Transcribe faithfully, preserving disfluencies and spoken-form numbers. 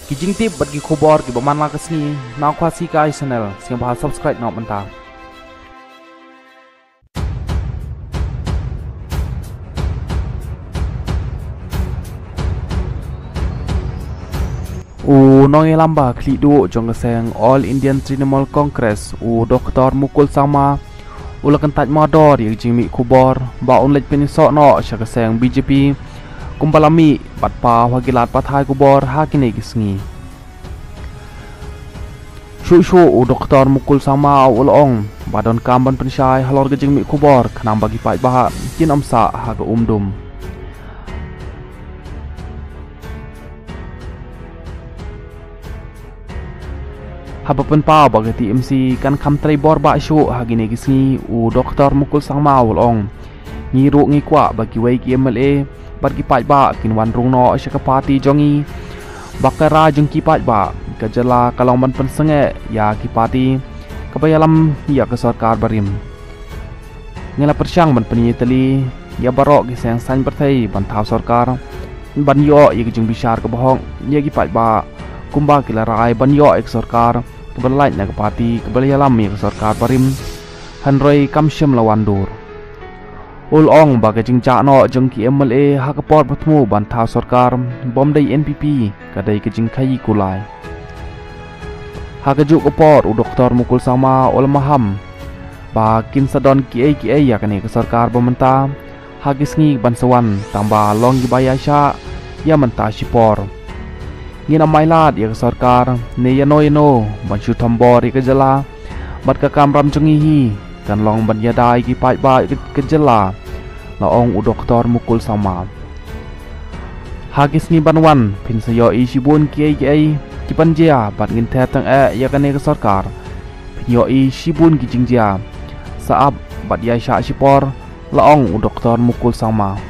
Ki jingtip bad ki khubor kiba man la ka sngi na Khasi Kai Channel, sngewbha subscribe noh mynta. U nongïalam ba khlieh duh jong ka seng All Indian Trinamool Congress, u Doktor Mukul Sangma, u la kyntait mardor ïa ka jingmih khubor ba un leit pynïasoh noh sha ka seng B J P kumba la mih bad paw ha ki lad pathai khubor ha kine ki sngi. Shuh shuh u Doktor Mukul Sangma u la ong ba donkam ban pynshai halor ka jingmih khubor khnang ba ki paidbah kin ym sah ha ka umdum. Haba pynpaw ba ka T M C kan kham trei bor bah shuh ha kine ki sngi, u Doktor Mukul Sangma u la ong, ngi ruh ngi kwah ba kiwei ki M L A bad ki paidbah kin wan rung noh sha ka party jong ngi, ba ka rai jong ki paidbah ka jylla ka long ban pynsangeh ïa ki party kaba ïalam ïa ka sorkar barim. Ngi la pyrshang ban pynïatylli ïa baroh ki seng saiñ pyrthei ban thaw sorkar ban ïoh ïa ka jingbishar kaba hok ïa ki paidbah, kumba ki la rai ban ïoh ïa ka sorkar kaba la lait na ka party kaba la ïalam ïa ka sorkar barim, hynrei kam shym la wan dur. U la ong ba ka jingjah noh jong ki M L A ha ka por ba thmu ban thaw sorkar bym dei N P P ka dei ka jingkhaïi kulai. Ha kajuh ka por u Doktor Mukul Sangma u la maham ba kin sa don kiei kiei ïa kane ka sorkar ba mynta ha ki sngi ban sa wan, tang ba long kiba ïaishah ïa mynta shipor. Ngin ym ailad ïa ka sorkar ne ïano ïano ban shu thombor ïa ka jylla bad ka kamram jong ngi hi kan long ban ïada ïa ki paidbah ka, ka jylla, la ong u Doktor Mukul Sangma. Ha ki sngi ban wan phin sa ïohi shibun kiei kiei ki ban jia bad ngin ther tang eh ïa kane ka sorkar. Phin ïohi shibun ki jingjia, sa ap bad ïaishah shipor, la ong u Doktor Mukul Sangma.